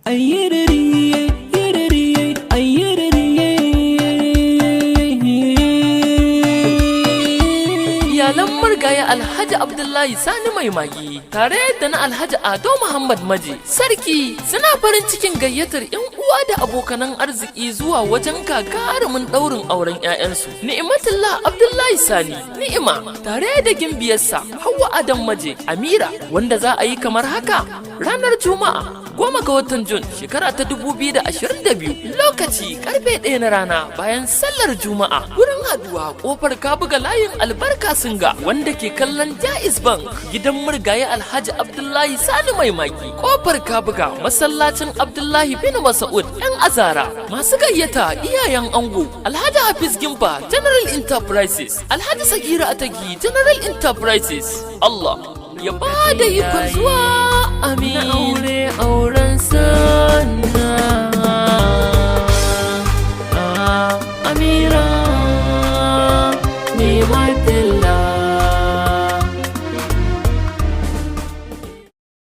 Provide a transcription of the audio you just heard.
Ayyiririye, yiririye, ayyiririye. Iyalan marigayi Alhaji Abdullahi Sani Mai Magi tare da na Alhaji Ado Muhammad Maji Sarki suna farin cikin gayyatar 'yan uwa da abokanan arziki zuwa wajen gagarumin ɗaurin auren 'ya'yansu Ni'imatullah Abdullahi Sani Ni'ima tare da gimbiyarsa Hauwa Adam Maje Amira, wanda za a yi kamar haka: ranar Juma'a, 10 ga watan Jun, shekara ta 2022, lokaci karfe 1 na rana bayan sallar Juma'a, wurin haduwa Kofar Kabuga, layin Albarka Singa, wanda ke kallon Jaiz Bank, gidan marigayi Alhaji Abdullahi Sani Mai Magi, Kofar Kabuga, masallacin Abdullahi bin Masa'ud Yan Azara. Masu gayyata: iyayen ango Alhaji Hafiz Gimba General Enterprises, Alhaji Sagira Atagi General Enterprises. Allah ya ba da ikon zuwa, amin.